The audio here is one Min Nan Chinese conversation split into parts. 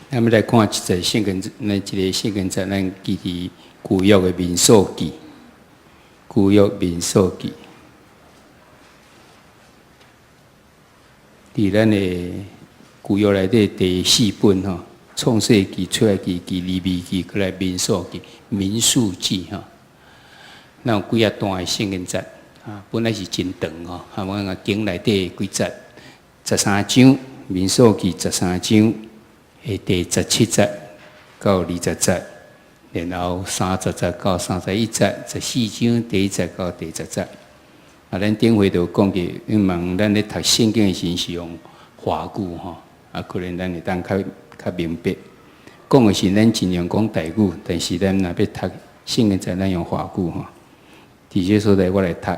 咱欲來看一節聖經，咱一个聖經節，咱記佇舊約的民數記，舊約民數記，佇咱的舊約內底第四本吼，創世記、出埃及記、利未記，閣來民數記、民數記吼，咱有幾仔段的聖經節啊，本來是真長吼，啊，我講經內底幾節，十三章，民數記十三章的第十七節到二十節，然後三十節到三十一節，十四章第一節到第十節。啊，咱頂回就講過，因為咱咧讀聖經的時是用華語吼，啊，可能咱會當較較明白。講的是咱盡量講台語，但是咱若欲讀聖經節，咱用華語吼。佇這所在，我來讀《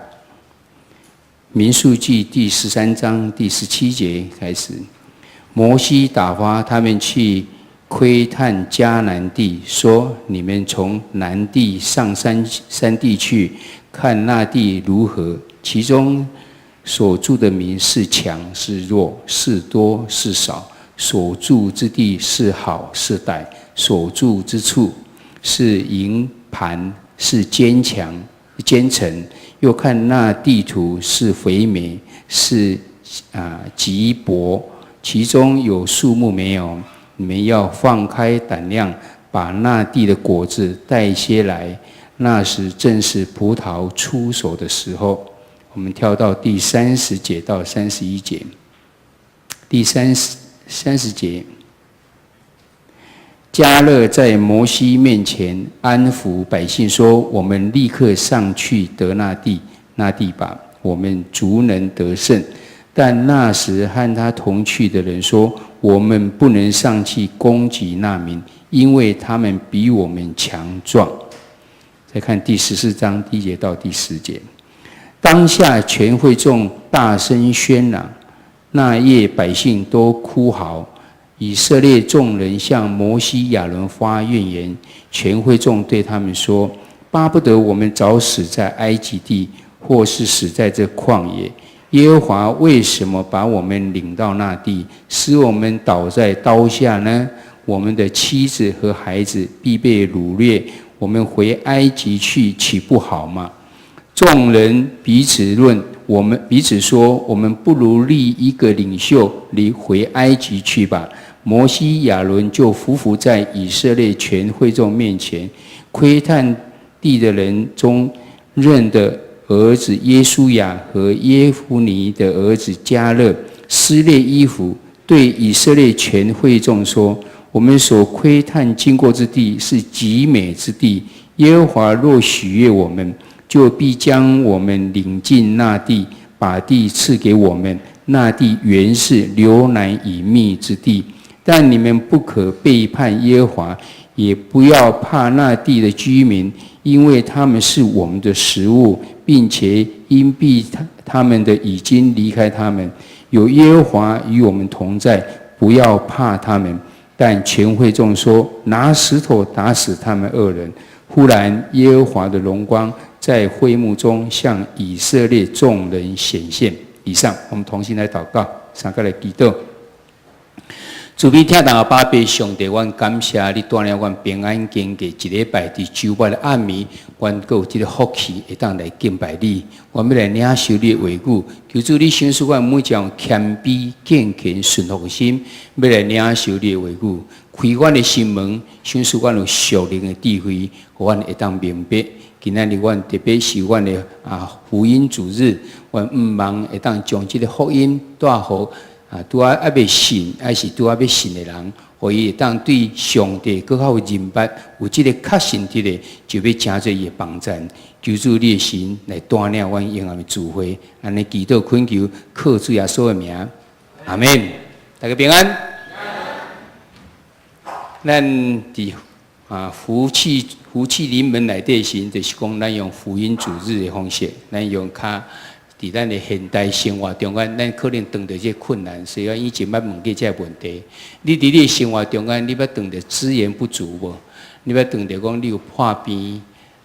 民數記》第十三章第十七節開始。摩西打發他們去窺探迦南地，說：你們從南地上山山地去，看那地如何？其中所住的民是強是弱，是多是少？所住之地是好是歹？所住之處是營盤是堅強堅城？又看那地土是肥美是瘠薄，其中有樹木沒有？你們要放開膽量，把那地的果子帶些來。那時正是葡萄初熟的時候。我們跳到第三十節到三十一節。第三十節，迦勒在摩西面前安撫百姓說：“我們立刻上去得那地，那地吧，我們足能得勝。”但那時和他同去的人說：“我們不能上去攻擊那民，因為他們比我們強壯。”再看第十四章第一節到第十節，當下全會眾大聲喧嚷，那夜百姓都哭嚎。以色列眾人向摩西、亞倫發怨言，全會眾對他們說：“巴不得我們早死在埃及地，或是死在這曠野。耶和華為什麼把我們領到那地，使我們倒在刀下呢？我們的妻子和孩子必被擄掠，我們回埃及去，豈不好嗎？”眾人彼此論，我們彼此說：“我們不如立一個領袖，離回埃及去吧。”摩西、亞倫就俯伏在以色列全會眾面前，窺探地的人中，嫩的兒子約書亞和耶孚尼的兒子迦勒撕裂衣服，對以色列全會眾說：“我們所窺探經過之地是極美之地。耶和華若喜悅我們，就必將我們領進那地，把地賜給我們。那地原是流奶與蜜之地。但你們不可背叛耶和華，也不要怕那地的居民，因為他們是我們的食物，並且蔭庇他們的已經離開他們。有耶和華與我們同在，不要怕他們。”但全會眾說：“拿石頭打死他們二人。”忽然，耶和華的榮光在會幕中向以色列眾人顯現。以上，我們同心來禱告，三個來祈禱。慈悲疼痛的阿爸上帝，阮感謝你帶領阮平安經過一禮拜，佇週末的暗暝，阮閣有這個福氣會當來敬拜你。阮欲來領受你的話語，求主你賞賜阮每一種謙卑、敬虔、順服的心，欲來領受你的話語，開阮的心門，賞賜阮有屬靈的智慧，予阮會當明白。今仔日阮特別是阮的福音主日，阮毋望會當將這個福音帶予拄仔猶未信，抑是拄仔欲信的人，予伊會當對上帝閣較有認捌，有這个確信佇咧，就欲成做伊的幫贊。求主你的神來帶領阮永遠的聚會，按呢祈禱懇求，靠主耶穌的名，阿門。大家平安。咱佇福氣臨門內底時，就是講咱用福音主日的方式，咱用較佇咱的現代生活中間，咱可能碰著這个困難，所以我以前捌問過這个問題。你佇你的生活中間，你捌碰著資源不足無？你捌碰著講你有破病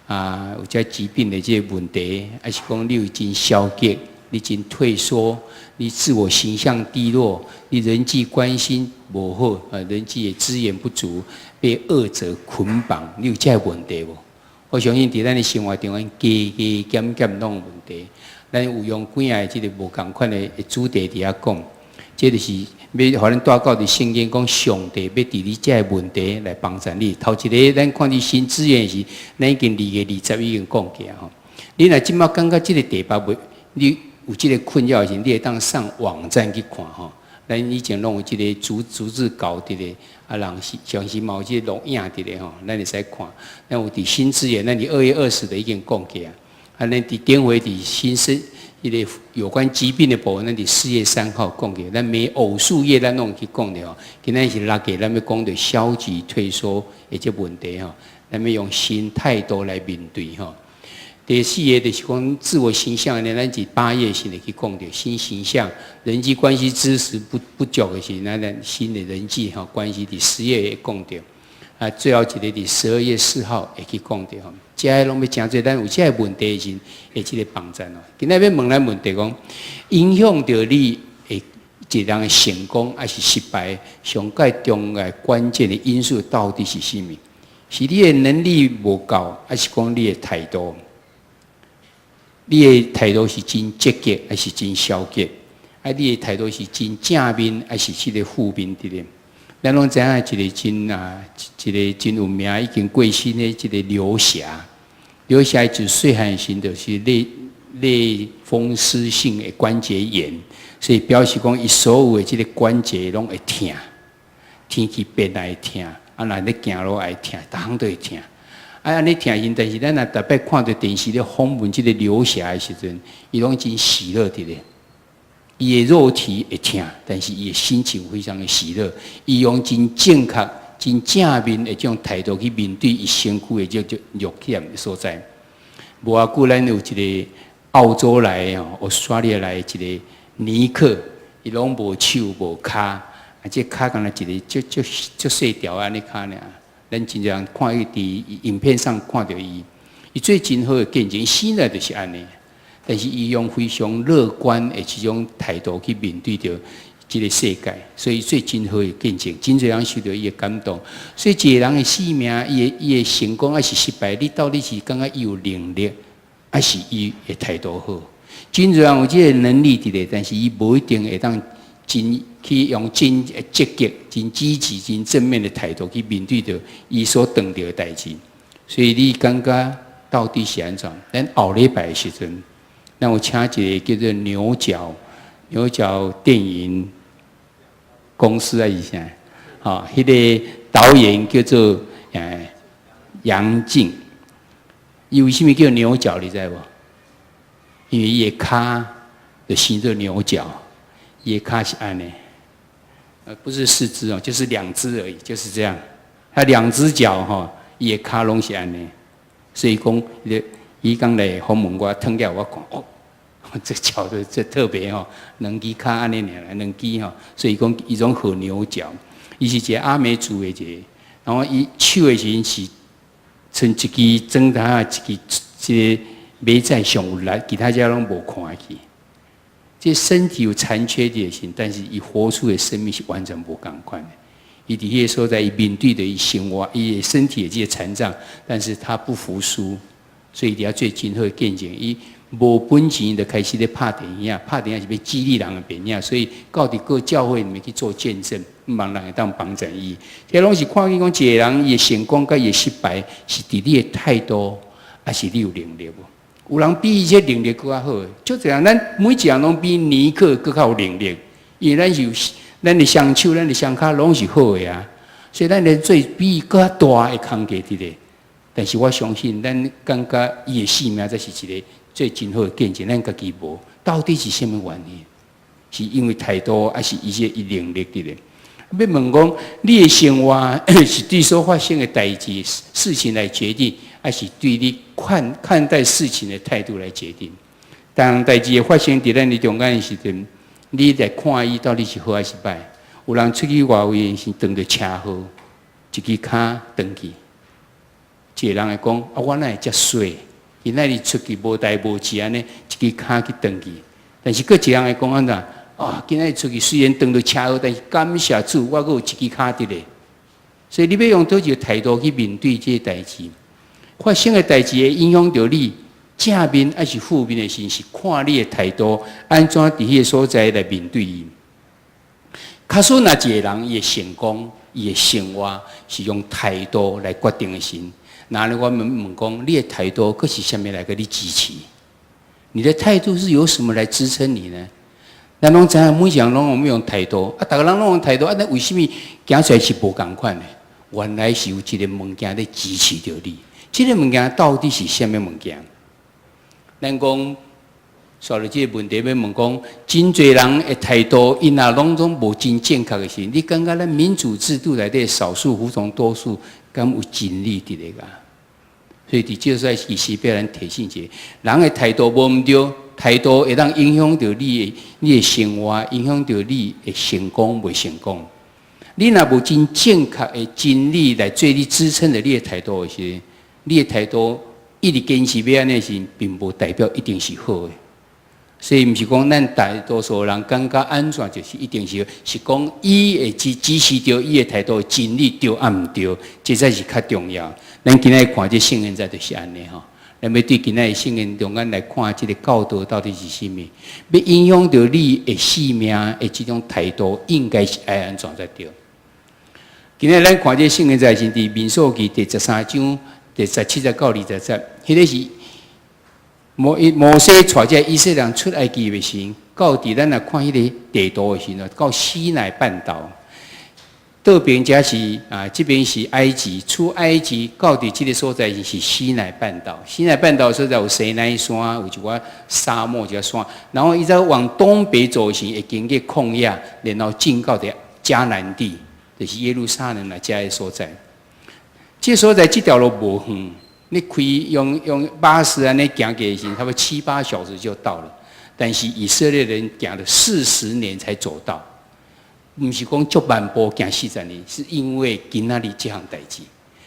啊，有這疾病的這个問題，抑是講你有真消極，你真退縮，你自我形象低落，你人際關係無好，人際的資源不足，被惡者捆綁，你有這个問題無？我相信佇咱的生活中，加加減減攏有問題。咱有用幾仔个這个無仝款的主題佇遐講，這就是欲予咱帶到佇聖經講，上帝欲佇你這个問題來幫助你。頭一个，咱看佇新資源時，咱已經2月20已經講過吼。你若這馬感覺這个題目袂，你有這个困擾時，你會當上網站去看吼。咱以前攏有這个逐字稿佇咧，啊人是相信嘛有這个錄影佇咧吼，咱會使看。咱有佇新資源，咱佇2月20的已經講過啊。啊，咱佇頂回佇新生彼個有關疾病的部分，咱佇4月3號講過。咱每偶數月咱攏去講著吼。今仔是6月，咱欲講著消極退縮的這問題吼，咱欲用新態度來面對吼。第四个就是講自我形象呢，咱佇8月時會去講著新形象、人際關係知識不足的時，咱新的人際吼關係佇10月會講著。啊，最後一个佇12月4號會去講著吼。這个攏欲誠濟，咱有這个問題時，會這个幫助哦。今仔欲問咱問題講，影響著你的一個人的成功抑是失敗，上蓋重要關鍵的因素到底是啥物？是你的能力無夠，抑是講你的態度？你的態度是真積極，抑是真消極？啊，你的態度是真正面，抑是這个負面佇咧？咱攏知影一个真啊，一个真有名已經過身的這个劉俠。劉俠自細漢時就是類風濕性的關節炎，所以表示講伊所有的這个關節攏會疼，天氣變來會疼，啊，若咧行路會疼，逐項都會疼。啊，按呢疼時，但是咱若逐擺看著電視咧訪問這个劉俠的時陣，伊攏真喜樂佇咧。伊的肉體會疼，但是伊的心情非常的喜樂。伊用真正確、真正面的這種態度去面對伊身軀的這種弱點的所在。無偌久，咱有一个澳洲來的吼，澳大利亞來的一個尼克，伊攏無手無跤，啊，這跤敢若一个足足足細條按呢跤爾。咱真濟人看伊佇影片上看著伊，伊做真好的見證，生來就是按呢。但是伊用非常樂觀的這種態度去面對著這个世界，所以做真好的見證，真濟人受著伊的感動。所以一个人的生命，伊的成功抑是失敗，你到底是感覺伊有能力，抑是伊的態度好？真濟人有這个能力佇咧，但是伊無一定會當真去用真積極、真積極、真正面的態度去面對著伊所碰著的代誌。所以你感覺到底是按怎？咱後禮拜的時陣，咱有請一个叫做牛角電影公司啊，是啥？吼，彼个導演叫做楊靜。伊為啥物叫牛角？你知無？因為伊的跤就生做牛角，伊的跤是按呢，不是四肢哦，就是兩隻而已，就是這樣。他兩隻腳吼，伊的跤攏是按呢，所以講，伊剛來訪問我，褪了我看哦，這腳的這特別吼，兩支跤按呢爾，兩支吼，所以講伊種號牛角。伊是一个阿美族的一个，然後伊手的時陣是賰一支指頭，一支這個尾指上有力，其他遮攏無看去。這身體有殘缺的時，但是伊活出的生命是完全無仝款的。伊佇彼个所在，伊面對著伊生活，伊的身體的這個殘障，但是他不服輸，所以伊佇遐做真好的見證。伊無本錢就開始咧拍電影，拍電影是欲激勵人的電影，所以到佇各教會裡面去做見證，望人會當幫助伊。這攏是看見講一個人伊的成功佮伊的失敗，是佇你的態度，抑是你有能力無？有人比伊這能力閣較好，就這樣，咱每一個人攏比尼克閣較有能力，因為咱是有咱的雙手、咱的雙跤攏是好的啊，所以咱來做比伊閣較大的工課佇咧。但是我相信，咱感覺伊的生命才是一个做真好的見證，咱家己無，到底是啥物原因？是因為態度，抑是伊這伊能力佇咧？欲問講，你的生活是對所發生的代誌事情來決定，抑是對你看待事情的態度來決定？當代誌會發生佇咱的中間的時陣，你來看伊到底是好抑是歹？有人出去外圍是撞著車禍，一支跤斷去，一個人會講：啊，我哪會遮衰？今仔日出去無代無誌按呢，一支跤去斷去。但是閣一人會講按怎？啊，今仔日出去雖然撞著車禍，但是感謝主，我閣有一支跤佇咧。所以你欲用佗一个態度去面對這个代誌，發生的代誌會影響著你正面抑是負面的時，是看你的態度按怎佇彼个所在來面對伊。假使若一个人伊的成功，伊的生活是用態度來決定的時，那我們問講，你的態度閣是啥物來共你支持？你的態度是由什麼來支撐你呢？咱攏知影，每一項攏我們用態度，啊，逐个人攏用態度，啊，咱為啥物行出來是無仝款的？原來是有一個物件咧支持著你。這个物件到底是啥物物件？咱講，煞落這个問題欲問講，真濟人的態度，𪜶若攏總無真正確的時，你感覺咱民主制度內底少數服從多數，敢有真理佇咧個？所以佇這個其實欲咱提醒者，人的態度無毋對，態度會當影響著你的生活，影響著你的成功袂成功。你若無真正確的真理來做你支撐著你的態度的時，你的態度一直堅持欲按呢時，並無代表一定是好的。所以毋是講咱大多數人感覺按怎就是一定是，是講伊會支持著伊的態度真理對抑毋對，這才是較重要。咱今仔日看這聖經節就是按呢吼。咱欲對今仔日聖經中間來看這个教導到底是啥物，欲影響著你的性命的這種態度，應該是愛按怎才對。今仔日咱看這聖經節是佇民數記第13章第17節到20節，彼个是摩西帶這以色列人出埃及的時，到佇咱來看彼个地圖的時陣，到西奈半島，倒邊遮是啊，這邊是埃及，出埃及到佇這个所在是西奈半島。西奈半島所在有西奈山，有一寡沙漠一个山，然後伊再往東北走時，會經過曠野，然後進到佇迦南地，就是耶路撒冷來遮个所在。這个所在這條路無遠。你開用巴士按呢行過去，差不多七八小時就到了。但是以色列人行了40年才走到，毋是講足慢步行四十年，是因為今仔日這項代誌。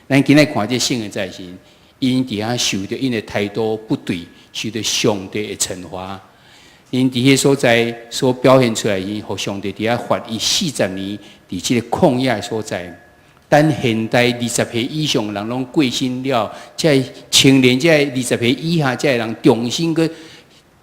咱今仔看這聖經在時，𪜶佇遐受著𪜶的態度不對，受著上帝的懲罰。𪜶佇彼所在所表現出來，𪜶予上帝佇遐罰伊四十年，佇這个曠野的所在。等現代20歲以上人攏過身了，這青年這20歲以下這人重新閣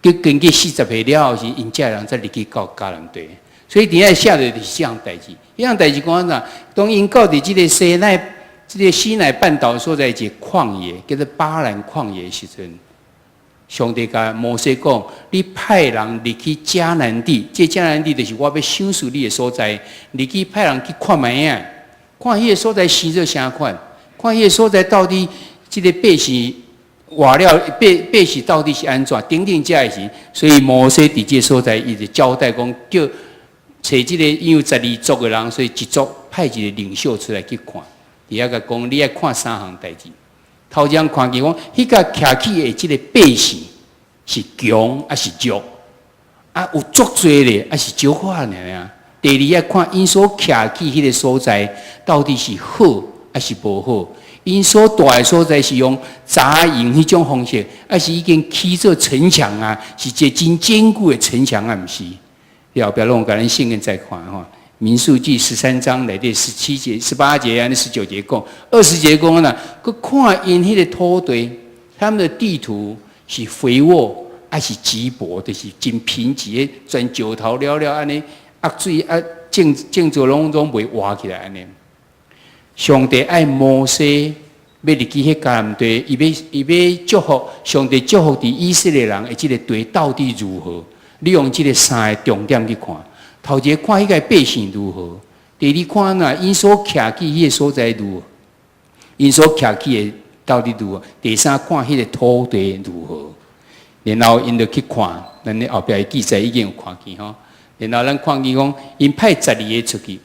閣經過四十歲了後時，𪜶這人才入去到迦南地。所以佇遐寫著就是這項代誌。這項代誌講按怎？當𪜶到佇這个西奈，這个西奈半島所在一个曠野，叫做巴蘭曠野時陣，上帝共摩西講：你派人入去迦南地，這迦南地就是我欲賞賜你的所在。入去派人去看覓仔。看彼个所在生做啥款，看彼个所在到底這个百姓活了百姓到底是按怎，等等這个時，所以摩西佇這个所在，伊就交代講，叫揣這个因為12族的人，所以一族派一个領袖出來去看，佇遐共講，你愛看三項代誌。頭一項看見講，彼个徛起的這个百姓是強抑是弱？啊，有足濟咧，抑是少可爾爾。第二愛看𪜶所徛起彼个所在到底是好抑是無好？𪜶所蹛的所在是用紮營彼種方式，抑是已經起做城牆啊？是一个真堅固的城牆啊？毋是？後壁攏共咱聖經再看吼，民數記13章內底17節、18節按呢19節講，20節講啦，閣看𪜶彼个土地，他們的地圖是肥沃抑是瘠薄，就是真貧瘠的，全石頭了了按呢。啊水啊，種種作攏總袂活起來按呢。上帝愛摩西欲入去彼迦南地，伊欲祝福，上帝祝福佇以色列人的這个地到底如何？你用這个三个重點去看，頭一个看彼个百姓如何，第二看哪𪜶所徛起彼个所在如何，𪜶所徛起的到底如何？第三看彼个土地如何？然後𪜶就去看，咱咧後壁的記載已經有看見吼。然後咱看見講，𪜶派十二个出去，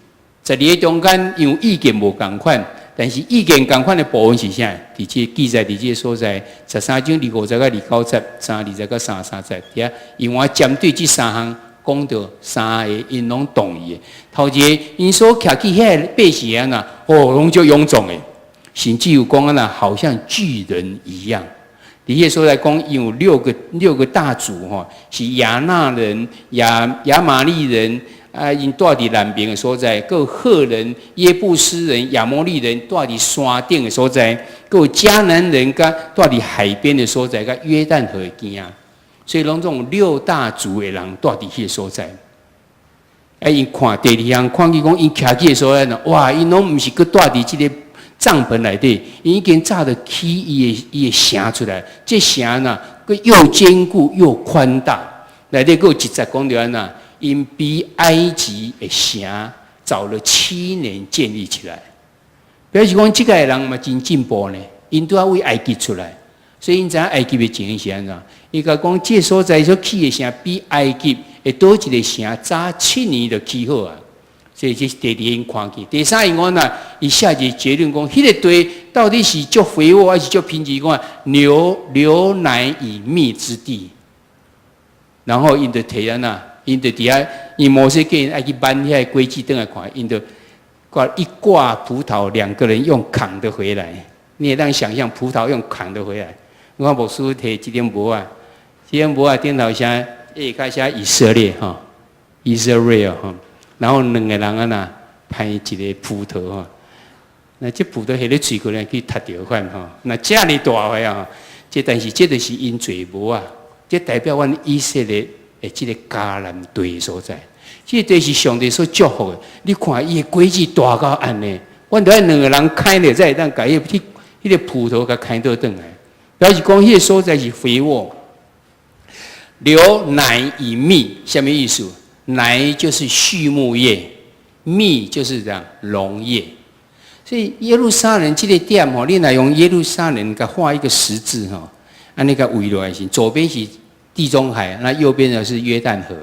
十二个中間因為意見無仝款，但是意見仝款的部分是啥？佇這個記載佇這個所在，13章25節到29節，32節到33節，遐因為針對這三項講著三个，𪜶攏同意的。頭一个，𪜶所徛起彼個百姓按怎，哦，攏足勇壯的，甚至有講按怎，好像巨人一樣。佇彼个所在講，有六個大族吼，是亞衲人、亞瑪力人啊，𪜶蹛佇南邊的所在，閣有赫人、耶布斯人、亞摩利人蹛佇山頂的所在，閣有迦南人佮蹛佇海邊的所在，佮約旦河邊仔，所以攏總有六大族的人蹛佇彼個所在。啊，𪜶看第二項，看見講𪜶徛起的所在呢，哇，𪜶攏毋是閣蹛佇這個帳篷內底，𪜶已經早就起伊的城出來。這城呢，閣又堅固又寬大。內底閣有一節講著按怎，𪜶比埃及的城早了7年建立起來。表示講這個人嘛真進步呢，𪜶拄仔為埃及出來，所以𪜶知影埃及的情形是按怎。伊共講，這所在所起的城比埃及的佗一個城早七年就起好啊。所以這是第二𪜶看見，第三𪜶講呐，伊下一個結論講，彼個地到底是足肥沃還是足貧瘠？講流奶與蜜之地。然後𪜶就提按怎，𪜶就佇遐，因摩西叫𪜶愛去挽遐個果子轉來看，𪜶就掛一掛葡萄，兩個人用扛的回來。你會當想象葡萄用扛的回來？我看牧師提這頂帽仔，這頂帽仔頂頭寫，下跤寫以色列哈，Israel 哈。然後兩個人按怎攀一個葡萄吼，那這葡萄彼咧喙可能去踢著款吼，若遮爾大塊啊！這但是這就是𪜶坐帽仔，這代表阮以色列的這個迦南地所在。這個地是上帝所祝福的。你看伊的果子大到按呢，阮著愛兩個人牽著才會當共彼個葡萄共牽倒轉來。表示講彼個所在是肥沃，流奶與蜜，啥物意思？奶就是畜牧業，蜜就是這樣農業。所以耶路撒冷這個點吼，你若用耶路撒冷共畫一個十字吼，按呢共畫落來時，左邊是地中海，那右邊呢是約旦河。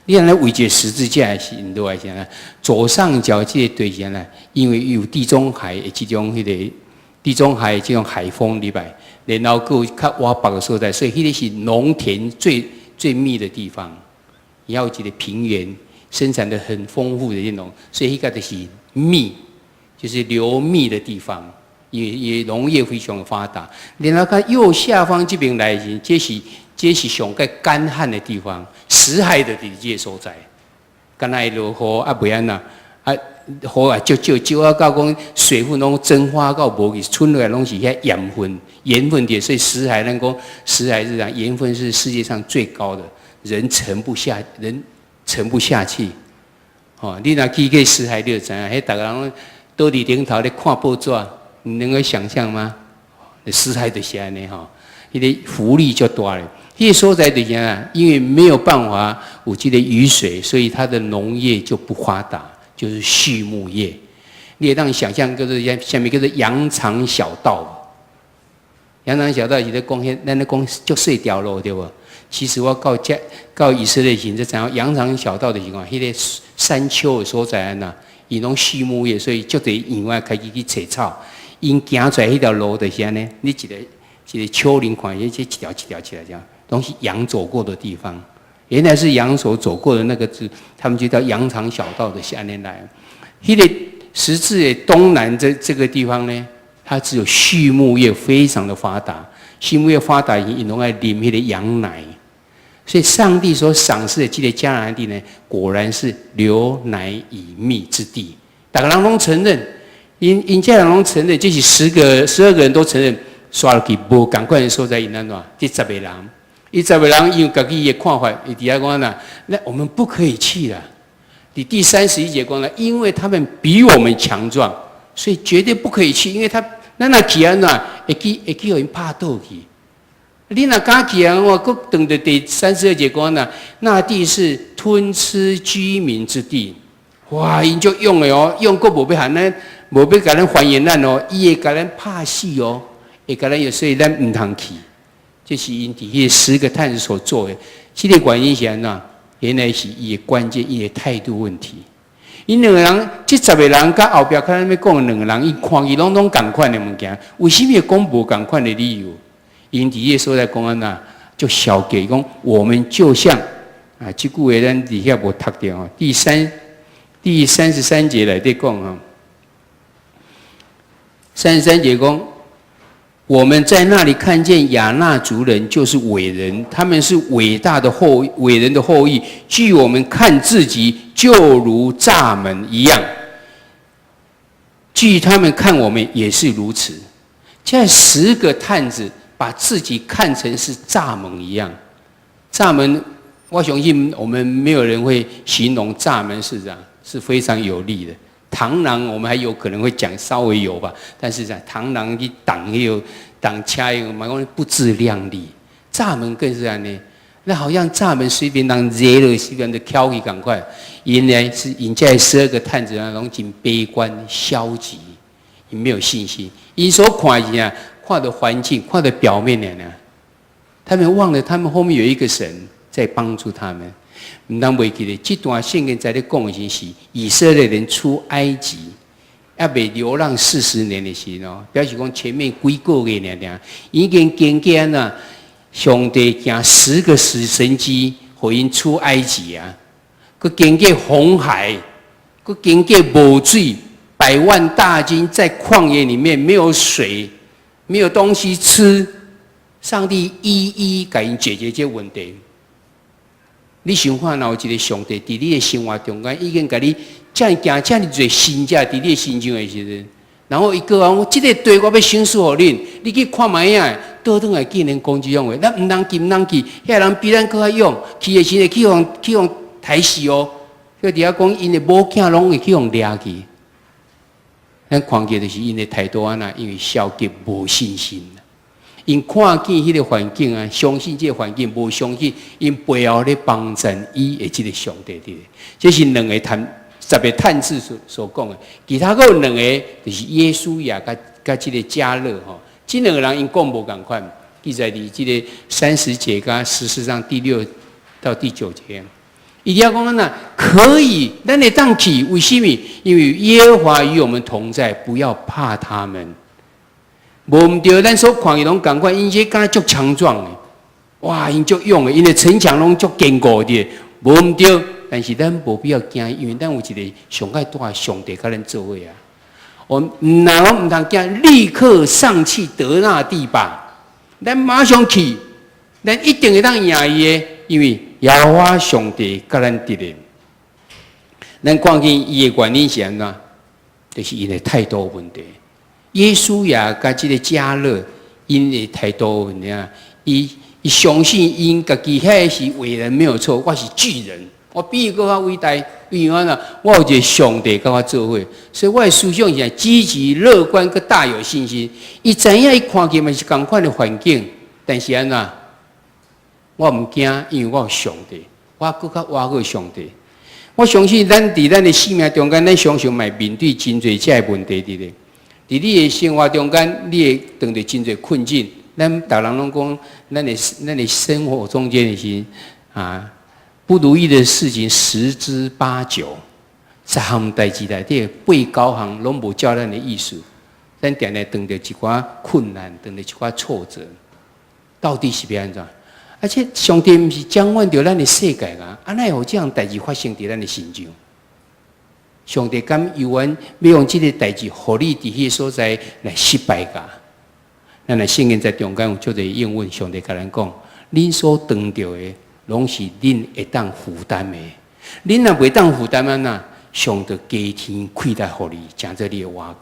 你按呢畫一個十字架是落來時呢，左上角這個對象呢，因為有地中海的這種彼個地中海這種海風入來，然後閣有較倚北的所在，所以彼個是農田最最密的地方。也有一個平原，生產的很豐富的這種，所以彼個就是蜜，就是流蜜的地方，也農業非常的發達。然後看右下方這邊來時，這是上蓋乾旱的地方，死海的佇這個所在，敢若會落雨啊，袂按怎啊，雨也少少少啊，到講水分攏蒸發到無去，剩落來攏是遐鹽分，鹽分的，所以死海咱講死海是講鹽分是世界上最高的。人沉不下去。吼，你若去過死海，你就知影，彼逐个人攏倒佇頂頭咧看報紙，你能夠想象嗎？死海就是按呢吼，彼個浮力就大咧。彼個所在就是啊，因為沒有辦法有這個雨水，所以它的農業就不發達，就是畜牧業。你會當想象叫做啥物叫做羊腸小道。羊腸小道是咧講彼，咱咧講足細條路對無？其實我到遮到以色列時，才知影羊腸小道就是講，彼個山丘的所在啊，伊攏畜牧業，所以足濟羊仔開始去揣草。𪜶行出來彼條路就是按呢，你一個一個丘陵看，這一條一條起來這樣，攏是羊走過的地方。原來是羊所走過的那個字，他們就叫羊腸小道的下面來。彼個十字的東南這個地方呢，它只有畜牧業非常的發達，畜牧業發達，𪜶攏愛啉彼個羊奶。所以，上帝所賞賜的這個迦南地呢，果然是流奶與蜜之地。逐个人攏承認，𪜶遮人攏承認，這是10個、12個人都承認，煞落去無仝款的所在，𪜶按怎？這十個人，伊十個人因為家己的看法，伊佇遐講啦，那我們不可以去了。第31節講了，因為他們比我們強壯，所以絕對不可以去，因為他咱若去按怎，會去予𪜶拍倒去。你若敢去啊？我閣轉著第三十二節講啦，那地是吞吃居民之地。哇！𪜶足勇的哦，勇閣無欲予咱，無欲共咱歡迎咱哦，伊會共咱拍死哦，會共咱有，所以咱毋通去。這是𪜶佇彼十個探子所做的。這個原因是按怎？原來是伊的關鍵，伊的態度問題。𪜶兩個人，這十個人佮後壁較咱欲講兩個人，伊看見攏總仝款的物件，為什麼會講無仝款的理由？𪜶佇彼個所在講按怎，就消極講，我們就像啊，這句話咱佇遐無讀著吼。第三十三節內底講吼，三十三節講，我們在那裡看見亞衲族人，就是偉人，他們是偉大的後偉人的後裔。據我們看自己，就如蚱蜢一樣；據他們看我們，也是如此。這10個探子把自己看成是蚱蜢一樣。蚱蜢，我相信我們沒有人會形容蚱蜢是這樣，是非常有力的。螳螂我們還有可能會講稍微有吧，但是在螳螂去擋有擋車，嘛講不自量力。蚱蜢更是按呢，那好像蚱蜢隨便當熱了，隨便就翹起仝款。原來是𪜶這12個探子啊，攏真悲觀消極，𪜶沒有信心。𪜶所看是啊，看的環境，看的表面的呢，他們忘了他們後面有一個神在幫助他們。毋通袂記得，這段聖經在咧講的時是以色列人出埃及，猶未流浪40年的時咯，表示講前面幾個月爾爾，已經經過按怎，上帝行10個神蹟，予𪜶出埃及啊，閣經過紅海，閣經過無水，百萬大軍在曠野裡面沒有水，沒有東西吃，上帝一一共𪜶解決這問題。你想看，若有一個上帝佇你的生活中間，已經共你遮爾行遮爾濟神蹟佇你的身上的時陣，然後伊閣講，這個地我欲賞賜予恁，你去看覓仔，倒轉來竟然講這種話，咱毋通去，毋通去，遐人比咱閣較勇，去的時會去予刣死哦。佇遐講，𪜶的某囝攏會去予掠去。咱看見就是𪜶的態度按怎，因為消極無信心。𪜶看見彼個環境啊，相信這個環境，無相信𪜶背後咧幫贊伊的這個上帝佇咧。這是兩個探十個探子所講的，其他閣有兩個就是約書亞佮這個迦勒吼，這兩個人𪜶講無仝款，記載佇這個30節佮14章第6到第9節。伊遐講按怎可以，咱會當去，為啥物？因為耶和華與我們同在，不要怕他們。無毋對，咱所看見攏仝款，𪜶這敢若足強壯的，哇！𪜶足勇的，𪜶的城牆攏足堅固的，無毋對。但是咱無必要驚，因為咱有一個上蓋大的上帝佮咱做伙啊。我毋若講毋通驚，立刻上去得那地吧。咱馬上去，咱一定會當贏伊的，因為耶和華上帝佮咱佇咧。咱看見伊的原因是按怎？就是𪜶的態度問題。約書亞佮這個迦勒，𪜶的態度問題啊，伊相信𪜶家己遐是偉人沒有錯，我是巨人，我比伊閣較偉大，因為按怎，我有一個上帝佮我做伙，所以我的思想是積極樂觀，閣大有信心。伊知影伊看見嘛是仝款的環境，但是按怎，我毋驚，因為我有上帝，我閣較倚靠上帝。我相信咱佇咱的生命中間，咱常常嘛面對真濟這个問題佇咧。佇你的生活中間，你會遇著真濟困境。咱逐人攏講，咱的生活中間的是啊，不如意的事情十之八九，十項代誌內底八九項攏無照咱的意思，咱定定遇著一寡困難，遇著一寡挫折，到底是欲按怎？而且上帝毋是掌管著咱的世界啊，啊，哪會予這項代誌發生佇咱的身上？上帝敢猶原欲用這個代誌，予你佇彼個所在來失敗㗎？咱來聖經在中間有足濟應允，上帝共咱講：恁所當著的，攏是恁會當負擔的。恁若袂當負擔按怎？上帝加添氣力予你，成做你的倚靠。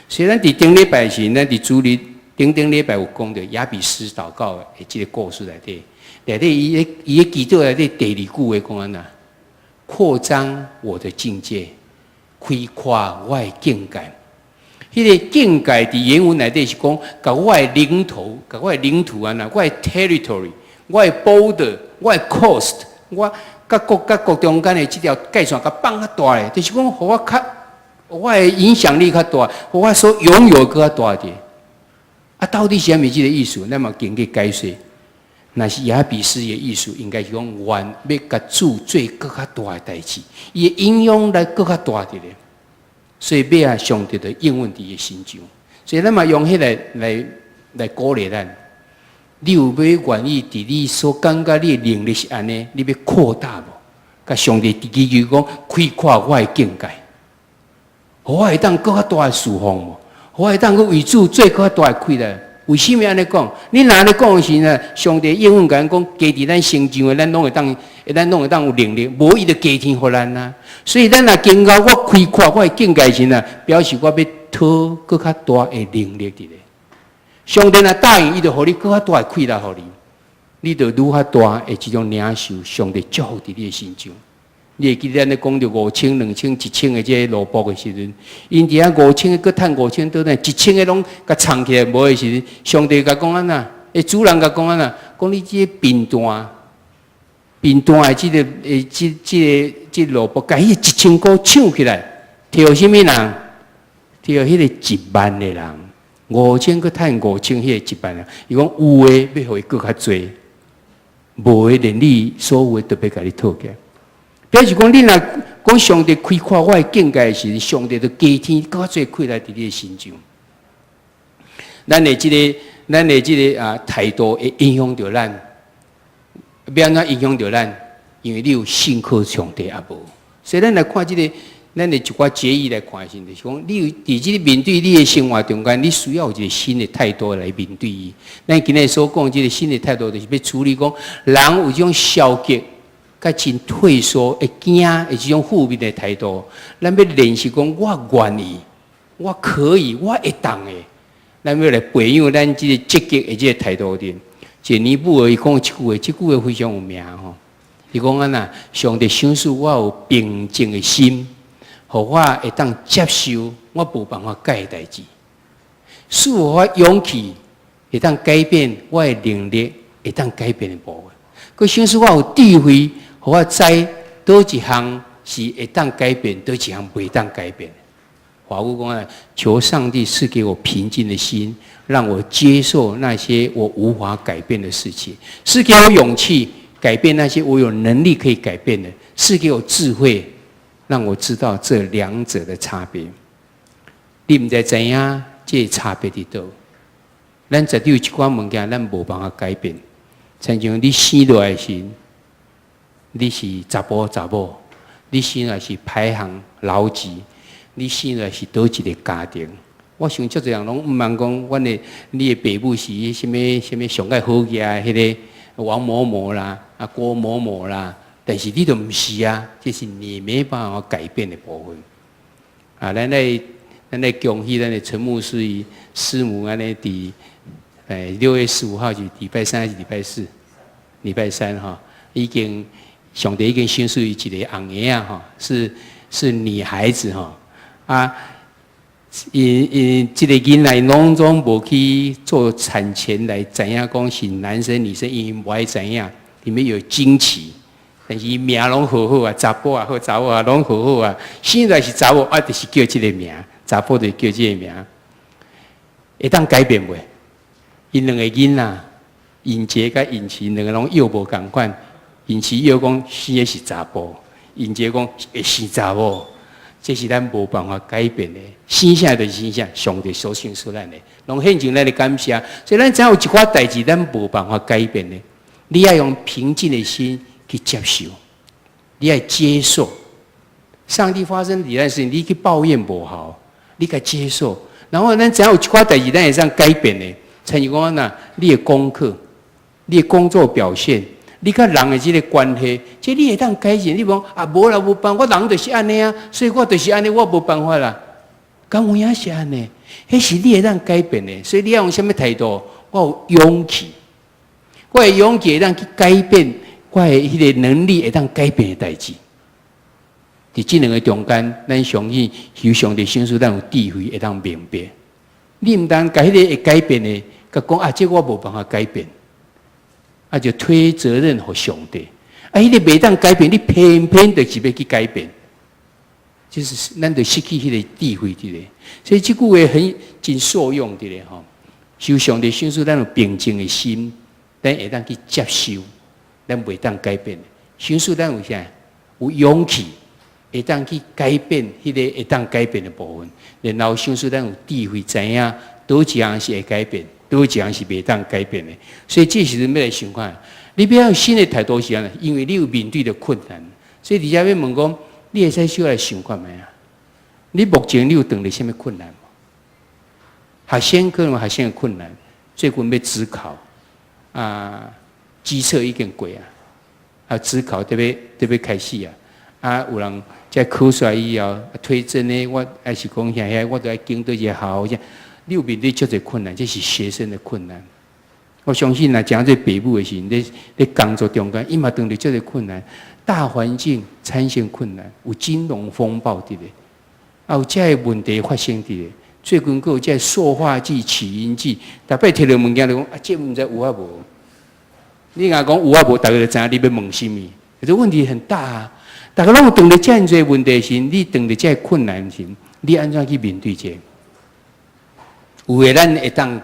所以咱佇頂禮拜時，咱佇主日頂頂禮拜有講著雅比斯禱告的這個故事內底，內底伊的祈禱內底第二句話講按怎？擴張我的境界，開闊我的境界。彼個境界佇原文內底是講，共我的領土，共我的領土按怎，我的 territory，我的 border，我的 coast，我佮國佮國中間的這條界線，共放較大咧，就是講，予我較我的影響力較大，予我所擁有閣較大點。啊，到底是啥物這個意思？咱嘛經過解說。若是雅比斯的意思，應該是講，願欲共主做閣較大的代誌，伊的影響力閣較大佇咧。所以尾仔上帝就應允佇伊身上，所以咱嘛用彼個來鼓勵咱。你有欲願意佇你所感覺你的能力是按呢？你欲擴大無？共上帝祈求講，開闊我的境界，予我會當閣較大的侍奉無？予我會當閣為主做閣較大的氣力。為啥物按呢講？你若按呢講時呢，上帝應允共咱講，加佇咱身上的，咱攏會當有能力，無伊就加添予咱啊。所以咱若經過我開闊我的境界時呢，表示我欲討閣較大的能力佇咧。上帝若答應，伊就予你閣較大的氣力予你，你就愈較大的這種領受上帝祝福佇你的身上。你會記得咱咧講著五千、2000、一千的這個奴僕的時陣，𪜶佇遐五千個閣趁五千，倒轉一千個攏共藏起來無的時陣，上帝共講按怎？主人共講按怎？講你這個笨蛋，笨蛋的這個這奴僕，共彼個1000箍搶起來，提予啥物人？提予彼個1萬的人，五千閣趁五千，彼個1萬人，伊講有的欲予伊閣較濟，無的連你所有的都欲共你討起來。表示講，你若講上帝開闊我的境界時，上帝就加添閣較濟氣力佇你的身上。咱的這個態度會影響著咱，欲按怎影響著咱？因為你有信靠上帝抑無？所以咱來看這個，咱的一寡決議來看時，就是講，你有佇這個面對你的生活中間，你需要有一個新的態度來面對伊。咱今日所講這個新的態度，就是欲處理講，人有這種消極、佮真退縮、會驚的這種負面的態度。咱欲練習講，我願意，我可以，我會當的。咱欲來培養咱這個積極的這個態度的。這尼布爾伊講這句話，這句話非常有名吼。伊講按怎，上帝賞賜我有平靜的心，予我會當接受我無辦法改的代誌，賜予我勇氣，會當改變我的能力，會當改變的部分。閣賞賜我有智慧，予我知佗一項是會當改變，佗一項袂當改變。華語講啊，求上帝賜給我平靜的心，讓我接受那些我無法改變的事情；賜給我勇氣，改變那些我有能力可以改變的；賜給我智慧，讓我知道這兩者的差別。你毋知知影這個差別佇佗？咱絕對有一寡物件，咱無辦法改變。親像你生落來時，你是查埔查某，你生來是排行老幾？你生來是佗一個家庭？我想足濟人攏毋茫講，阮的你的爸母是啥物啥物上蓋好額的彼個王某某啦，郭某某啦，但是你都毋是啊，這是你沒辦法改變的部分。咱來恭喜咱的陳牧師伊師母按呢佇6月15號是禮拜三還是禮拜四？禮拜三哈，已經上帝已經賞賜伊一個紅嬰仔吼，是女孩子吼。𪜶𪜶這個囡仔攏總無去做產前來知影講是男生女生，𪜶無愛知影，裡面有驚奇，但是名攏好好啊，查埔也好，查某啊攏好好啊，生來是查某啊，就是叫這個名，查埔就叫這個名，會當改變袂？𪜶兩個囡仔，尹杰佮尹琪兩個攏藥無仝款，尹琪藥講生的是查埔，尹杰講會生查某。這是咱無辦法改變的，生啥就是生啥，上帝所賞賜咱的，攏獻上咱的感謝。所以咱知影有一寡代誌，咱無辦法改變的。你愛用平靜的心去接受，你愛接受。上帝發生佇咱身，你去抱怨無效，你共接受。然後咱知影有一寡代誌，咱會當改變的。親像講若，你的功課，你的工作表現。你佮人的這個關係，這你會當改進。你講啊，無啦，無辦法，人就是按呢啊，所以我就是按呢，我無辦法啦。敢有影是按呢？彼是你會當改變的，所以你愛用啥物態度？我有勇氣，我的勇氣會當去改變我的彼個能力，會當改變的代誌。佇這兩個中間，咱相信求上帝賞賜，咱有智慧會當明白。你毋通共彼個會改變的，共講啊，這個我無辦法改變。就推責任予上帝，彼個袂當改變，你偏偏就是欲去改變，就是咱就失去彼個智慧佇咧。所以這句話很真受用佇咧吼。求上帝賞賜咱有平靜的心，咱會當去接受，咱袂當改變。賞賜咱有啥？有勇氣，會當去改變彼個會當改變的部分。然後賞賜咱有智慧，知影佗一項是會改變，佗一項是袂當改變的。所以這時陣欲來想看，你欲有新的態度是按怎？因為你有面對著困難，所以佇遮欲問講，你會使小來想看覓啊？你目前你有遇著啥物困難無？學生可能有學生的困難，最近欲指考啊，基測已經過啊，啊，指考特別特別開始啊，啊，有人在考出來以後推甄呢，我還是講遐遐，我都愛經佗一個學校，你有面對足濟困難，這是學生的困難。我相信啊，誠濟爸母的時陣，咧咧工作中間，伊嘛當著足濟困難，大環境產生困難，有金融風暴佇咧，啊有這个問題發生佇咧。最近閣有這個塑化劑、起雲劑，逐擺提著物件就講啊，這毋知有抑無？你若講有抑無，逐家就知影你欲問啥物。這問題很大啊！逐家攏有當著遮爾濟問題時，你當著這个困難時，你按怎去面對這個？有的咱會當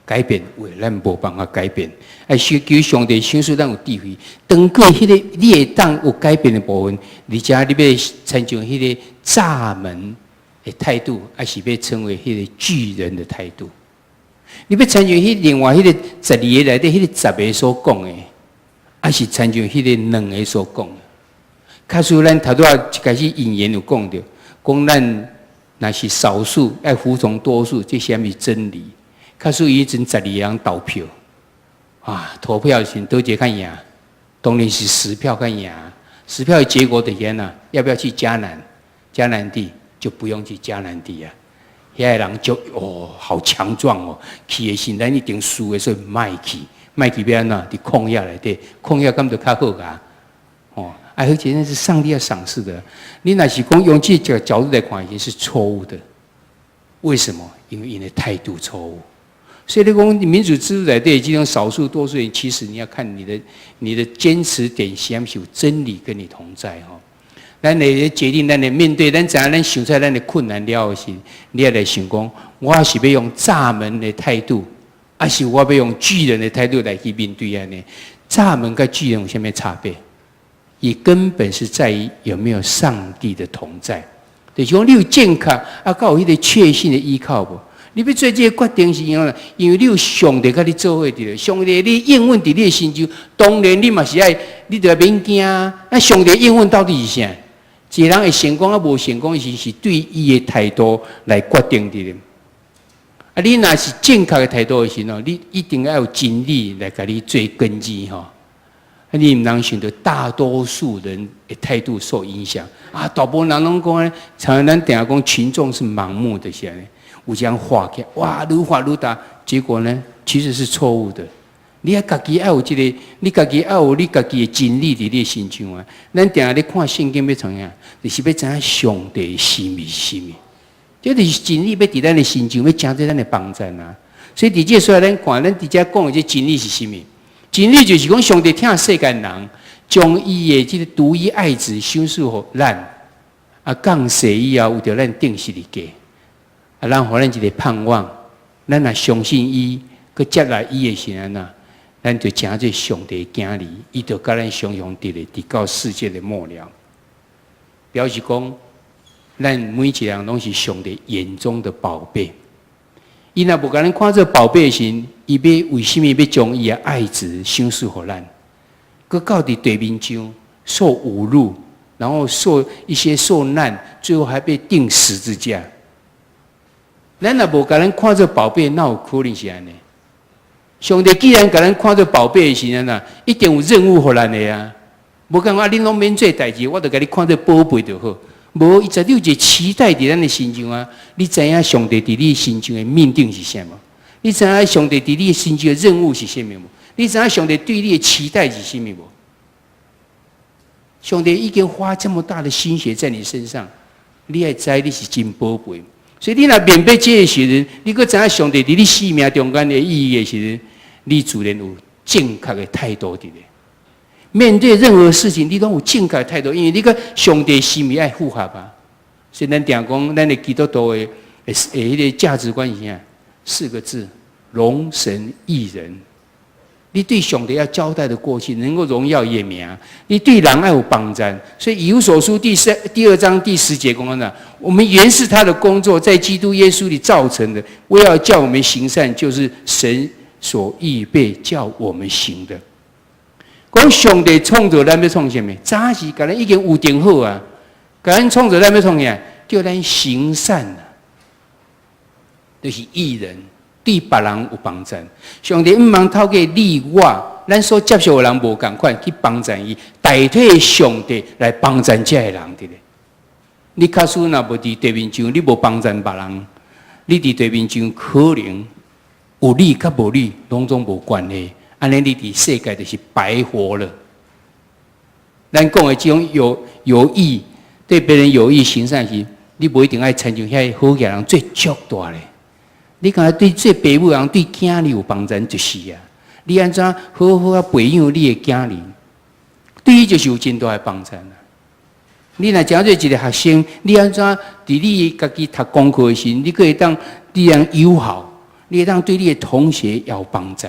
改變，有的咱無辦法改變。愛求上帝賞賜咱有智慧。當過彼個你會當有改變的部分，而且你欲親像彼個閘門的態度，還是欲成為彼個巨人的態度？你欲親像彼另外彼個十二個內底彼個十個所講的，還是親像彼個兩個所講的？假使咱頭拄仔一開始引言有講著，講咱若是少數愛服從多數，這啥物真理？假使彼陣十二個人投票，啊，投票時佗一個較贏？當然是10票較贏。十票的結果就是按怎？要不要去迦南？迦南地就不用去迦南地啊。遐個人就哦，好強壯哦，去的時咱一定輸的，所以莫去，莫去欲按怎？佇曠野內底，曠野敢就較好啊？哦，啊，而且那是上帝要賞賜的。你若是講用這個角度來看，已經是錯誤的。為什麼？因為𪜶的態度錯誤。所以你講民主制度內底這種少數多數人，其實你要看你的堅持點，是毋是有真理跟你同在吼。咱的決定，咱的面對，咱知影咱想出來咱的困難了時，你也來想講，我是欲用閘門的態度，還是我欲用巨人的態度來去面對按呢？閘門佮巨人有啥物差別？伊根本是在於有沒有上帝的同在。就是講你有正確啊，閣有彼個確信的依靠無？你欲做這個決定是因為，因為你有上帝佮你做伙佇咧，上帝你應允佇你的身上，當然你嘛是愛，你就免驚。那上帝應允到底是啥？一個人會成功抑無成功，是對伊的態度來決定的。啊，你若是正確的態度的時候，你一定要有真理來共你做根基吼。啊，你毋通受著大多數人的態度受影響啊！大部分人攏講呢，常常咱定講群眾是盲目的，是按呢，有這樣畫起來，哇，愈畫愈大，結果呢，其實是錯誤的。你愛家己愛有這個，你家己愛有你家己的真理佇你的身上啊！咱定定咧看聖經欲創啥？就是欲知影上帝心意是啥物。這就是真理欲佇咱的身上，欲成做咱的幫助啊！所以佇這個所在，咱看咱佇遮講的這真理是啥物？真理就是講上帝疼世間人，將伊的這個獨一愛子賞賜予咱，啊降世以後，為著咱釘十字架，啊，咱予咱一個盼望，咱若相信伊，閣接納伊的時陣啊，咱就成做上帝的囝兒，伊就佮咱相相佇咧，直到世界的末了。表示講，咱每一個人攏是上帝眼中的寶貝。伊若無共咱看做寶貝的時，伊欲為啥物欲將伊的愛子賞賜予咱？閣到佇地面上受侮辱，然後受一些受難，最後還被釘十字架。咱若無共咱看做寶貝，哪有可能是按呢？上帝既然共咱看做寶貝的時陣啊，一定有任務予咱的啊。無講啊，恁攏免做代誌，我就共你看做寶貝就好。無，伊絕對有一個期待佇咱的身上啊！你知影上帝佇你身上的命定是啥無？你知影上帝佇你身上的任務是啥物無？你知影上帝對你的期待是啥物無？上帝已經花這麼大的心血在你身上，你愛知你是真寶貝。所以你若面對這個時陣，你閣知影上帝佇你生命中間的意義的時陣，你自然有正確的態度佇咧。面對任何事情，你攏有正確的態度，因為你佮上帝心意愛符合啊。所以咱定講，咱的基督徒的彼個價值觀是啥？四個字：榮神益人。你對上帝要交代的過去，能夠榮耀伊的名；你對人愛有幫助。所以以弗所書第二章第10節講的，我們原是他的工作，在基督耶穌裡造成的，為要叫我們行善，就是神所預備叫我們行的。講上帝創造咱欲創啥物？早時共咱已經預定好啊！共咱創造咱欲創啥？叫咱行善啊，就是益人，對別人有幫贊。上帝毋通透過你我，咱所接受的人無仝款去幫贊伊，代替上帝來幫贊這个人佇咧。你假使若無佇地面上，你無幫贊別人，你佇地面上可能有你佮無你，攏總無關係。按呢，你佇世界就是白活了。咱講的這種有益，對別人有益行善時，你無一定愛親像遐好額人做足大咧。你敢若對做爸母人對囝兒有幫助就是啊。你按怎好好啊培養你的囝兒，對伊就是有真大的幫助啊。你若成做一個學生，你按怎佇你家己讀功課的時，你閣會當對人友好，你會當對你的同學也有幫助。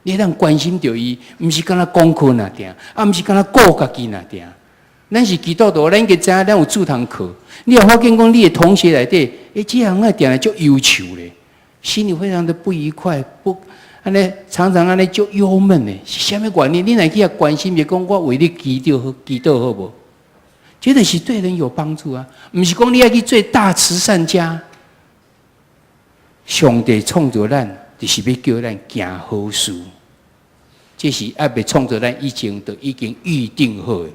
你會當關心著伊，毋是干焦功課爾定，啊，毋是干焦顧家己爾定。咱是基督徒，咱應該知影咱有主通靠。你若發現講你的同學內底，欸，這人愛定定足憂愁咧，心裡非常的不愉快，不，按呢常常按呢足憂悶的，是啥物原因？你若去遐關心，就講我為你祈禱好，祈禱好無？這就是對人有幫助啊！毋是講你愛去做大慈善家。上帝創造咱，就是欲叫咱行好事。這是猶未創造咱以前就已經預定好的。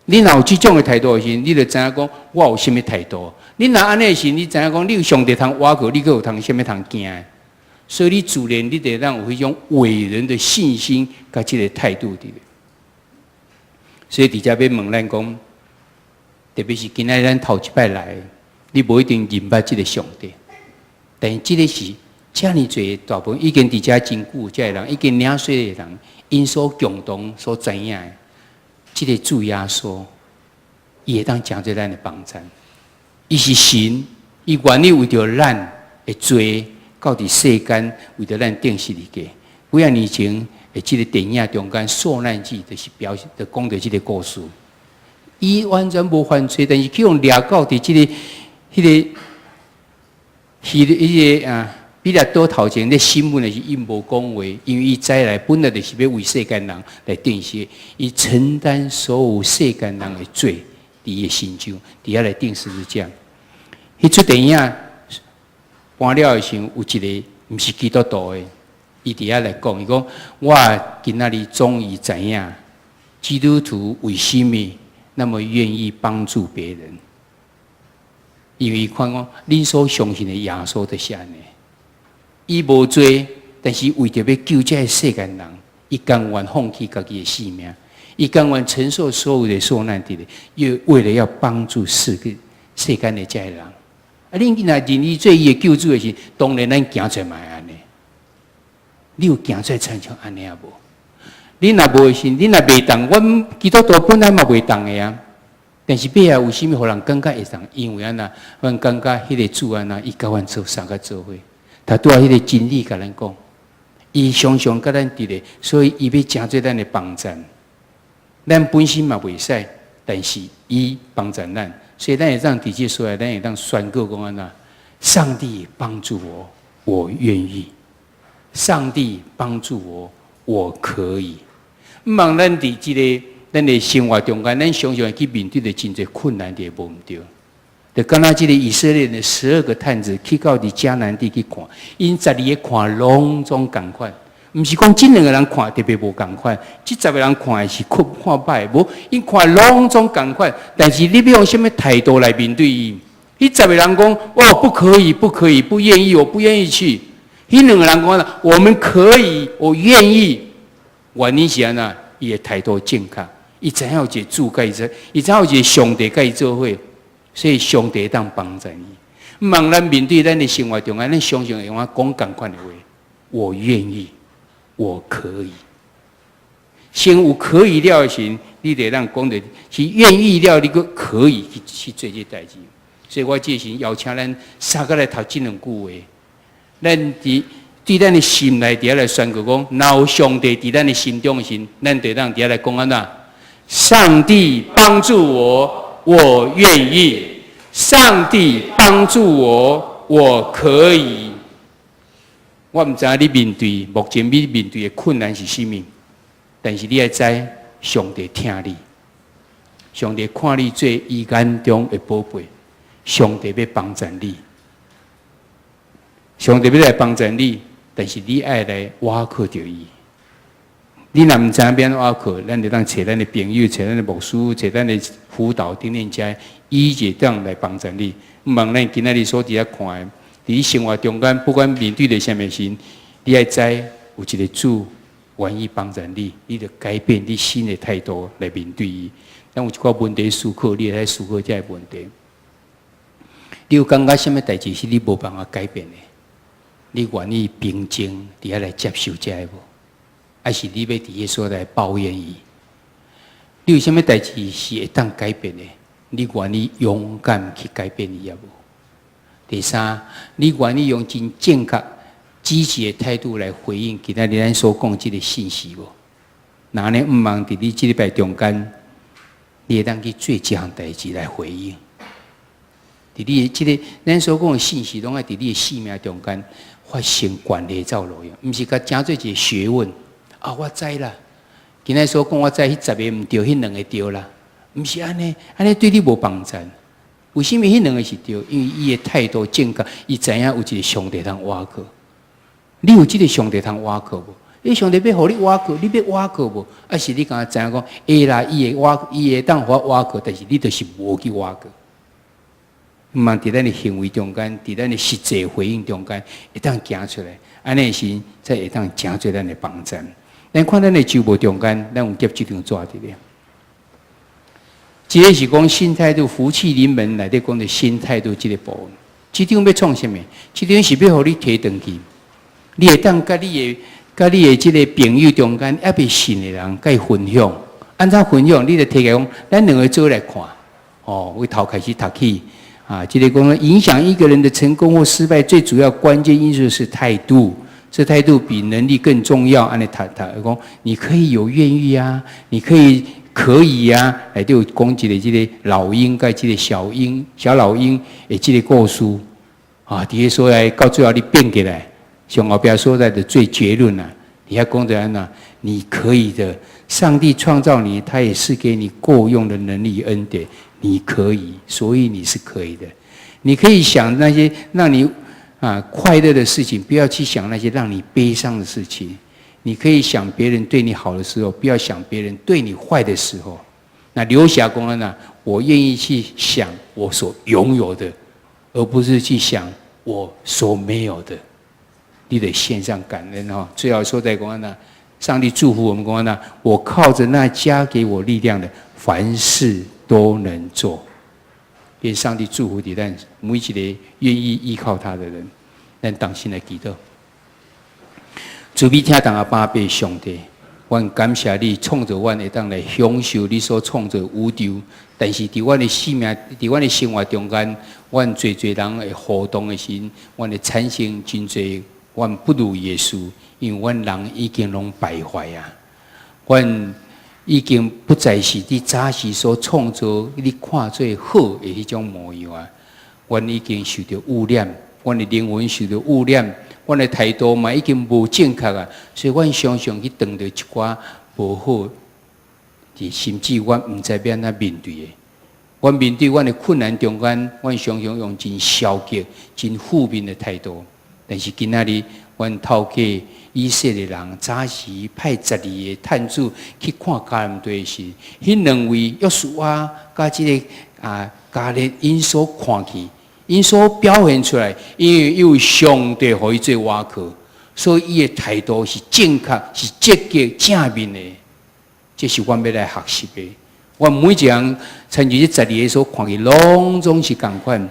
你若有這種的態度的時，你就知影講我有啥物態度。你若按呢的時，你知影講你有上帝通倚靠，你閣有通啥物通驚的？所以你自然你得讓有彼種偉人的信心佮這個態度佇咧。所以佇遮欲問咱講，特別是今仔日咱頭一擺來，你無一定認捌這個上帝，但是這個是遮爾濟大部分已經佇遮真久，這个人已經領洗的人，𪜶所共同所知影的，這個主耶穌，伊會當成做咱的幫贊。伊是神，伊願意為著咱的罪，到佇世間為著咱釘十字架。幾仔年前的這個電影中間，受難記就是表示，就講著這個故事。伊完全無犯罪，但是去予掠到佇這個、彼個、彼個、彼個啊，彼拉多頭前咧審問的時，伊無講話，因為伊再來本來就是欲為世間人來釘死，伊承擔所有世間人的罪，佇伊的身上，佇遐來釘十字架。彼齣電影播了的時陣，有一個毋是基督徒的，伊佇遐來講，伊講我今仔日終於知影，基督徒為啥物那麼願意幫助別人，因為伊看講，恁所相信的耶穌就是按呢，伊無罪，但是為著欲救這个世間人，伊甘願放棄家己的性命，伊甘願承受所有的受難，佇咧，又為了要幫助世間的這个人。啊，恁若認伊做伊的救主的時，當然咱行出來嘛會按呢。你有行出來親像按呢啊無？你若無的時，你若袂當，阮基督徒本來嘛袂當的啊。但是尾仔為啥物予人感覺會當？因為按怎，阮感覺彼個主按怎，伊佮阮做相佮做伙，他拄仔彼個真理共咱講，伊常常佮咱佇咧，所以伊欲成做咱的幫贊。咱本身嘛袂使，但是伊幫贊咱，所以咱會當佇這所在，咱會當宣告講按怎？上帝幫助我，我願意；上帝幫助我，我可以。毋茫咱佇這个咱的生活中間，咱常常會去面對著真濟困難的無毋對。就敢若這個以色列的12個探子去到佇迦南地去看，𪜶12個看攏總仝款，毋是講這兩個人看特別無仝款，這十個人看的是看看歹，無𪜶看攏總仝款。但是你欲用啥物態度來面對伊？彼十個人講：哦，不可以，不可以，不願意，我不願意去。彼兩個人講：我們可以，我願意。原因是按怎？伊的態度正確，伊知影有一個主佮伊做，伊知影有一個上帝佮伊做伙，所以上帝會當幫助伊。毋茫咱面對咱的生活中間，咱常常會用講仝款的話，我願意，我可以。先有可以了的時，你得當講的是願意了，你閣可以去做這代誌。所以我這時邀請咱三個來讀這兩句話，咱佇對咱的心內佇遐來宣告講，若有上帝佇咱的心中的時，咱就當佇遐來講按怎？上帝幫助我，我願意；上帝幫助我，我可以。我毋知影你面對目前你面對的困難是啥物，但是你愛知，上帝疼你，上帝看你做伊眼中的寶貝，上帝欲幫助你。上帝欲來幫助你，但是你愛來倚靠著伊。你若毋知影欲按怎倚靠，咱就當揣咱的朋友、揣咱的牧師、揣咱的輔導等等遮，伊就當來幫助你。毋茫咱今仔日所佇遐看的，佇你生活中間，不管面對著啥物事，你愛知有一個主願意幫助你，你著改變你新的態度來面對伊。咱有一寡問題思考，你會使思考這个問題。你有感覺啥物代誌是你無辦法改變的？你願意平靜佇遐來接受這个無？還是你欲佇彼所在抱怨伊？你有啥物代誌是會當改變的？你願意勇敢去改變伊抑無？第三，你願意用真正確、積極的態度來回應今仔日咱所講這个信息無？若按呢毋茫佇你這禮拜中間，你會當去做這項代誌來回應。佇你的這个咱所講的信息，攏愛佇你的生命中間發生關係走路用，毋是共成做一个學問。啊，我知啦，今仔所講我知，彼十个毋對，彼兩个對啦，毋是按呢，按呢對你無幫助。為啥物彼兩个是對？因為伊的態度正確，伊知影有一个上帝通倚靠。你有這个上帝通倚靠無？你上帝欲予你倚靠，你欲倚靠無？抑是你敢若知影講，會啦，伊會倚，伊會當予我倚靠，但是你就是無去倚靠。毋茫佇咱的行為中間，佇咱的實際回應中間，會當行出來，按呢時才會當成做咱的幫贊。咱看咱的週報中間，咱有夾這張紙佇咧。這个是講新態度，福氣臨門內底講的新態度這个部分。這張欲創啥物？這張是欲予你提轉去，你會當佮你的這个朋友中間，猶未信的人，佮伊分享。按怎分享？你就提起講，咱兩个做來看。哦，為頭開始讀起。啊，這个講影響一個人的成功或失敗，最主要關鍵因素是態度。這態度比能力更重要。按呢讀讀講，你可以有願意啊，你可以啊，來就講一个這个老鷹佮這个小鷹、小老鷹的這个故事啊。佇个所在到最後你變起來，上後壁所在的最結論啊，你要講著按怎，你可以的。上帝創造你，他也是給你夠用的能力恩典，你可以，所以你是可以的。你可以想那些讓你快樂的事情，不要去想那些讓你悲傷的事情。你可以想別人對你好的時候，不要想別人對你壞的時候。那劉霞公呢？我願意去想我所擁有的，而不是去想我所沒有的。你得獻上感恩哈。最後說在講呢，上帝祝福我們講呢，我靠着那加給我力量的，凡事都能做。願上帝祝福你，咱每一個願意依靠他的人，咱同心來祈禱。慈悲疼痛阿爸父上帝，阮感謝你創造阮會當來享受你所創造宇宙，但是佇阮的生命、佇阮的生活中間，阮濟濟人會互動的時，阮會產生真濟阮不如意的事，因為阮人已經攏敗壞啊，阮已經不再是你早時所創造、你看做好的彼種模樣啊！阮已經受著污染，阮的靈魂受著污染，阮的態度嘛已經無正確啊！所以阮常常去碰著一寡無好，甚至阮毋知欲按怎面對的。阮面對阮的困難中間，阮常常用真消極、真負面的態度。但是今仔日，阮透過以色列人早時派十二个探子去看迦南地時，彼兩位約書亞佮這个迦勒𪜶所看去，𪜶所表現出來，因為有上帝予伊做倚靠，所以伊的態度是正確、是積極、正面的。這是阮欲來學習的。阮每一個人親像這十二个所看去，攏總是仝款，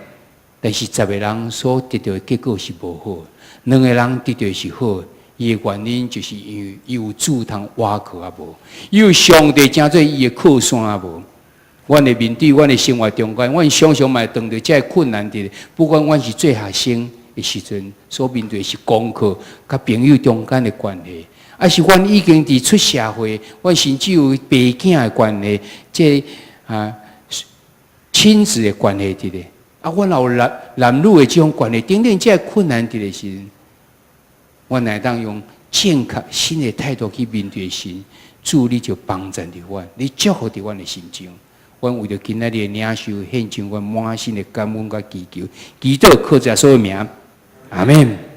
但是十个人所得著的結果是無好，兩个人得著的是好。伊的原因就是因為伊有主通倚靠抑無，伊有上帝成做伊的靠山抑無。阮會面對阮的生活中間，阮常常嘛會碰著這个困難佇，不管阮是做學生的時陣，所面對的是功課佮朋友中間的關係，抑是阮已經佇出社會，阮甚至有爸囝的關係，這親子的關係佇咧。啊，阮也有男男女的這種關係，等等，這个困難佇的時陣，阮會當用正確新的態度去面對時，主你就幫助著阮，你祝福佇阮的心中。阮為著今仔日的領受，獻上阮滿心的感恩佮祈求，祈禱靠耶穌的名，阿門。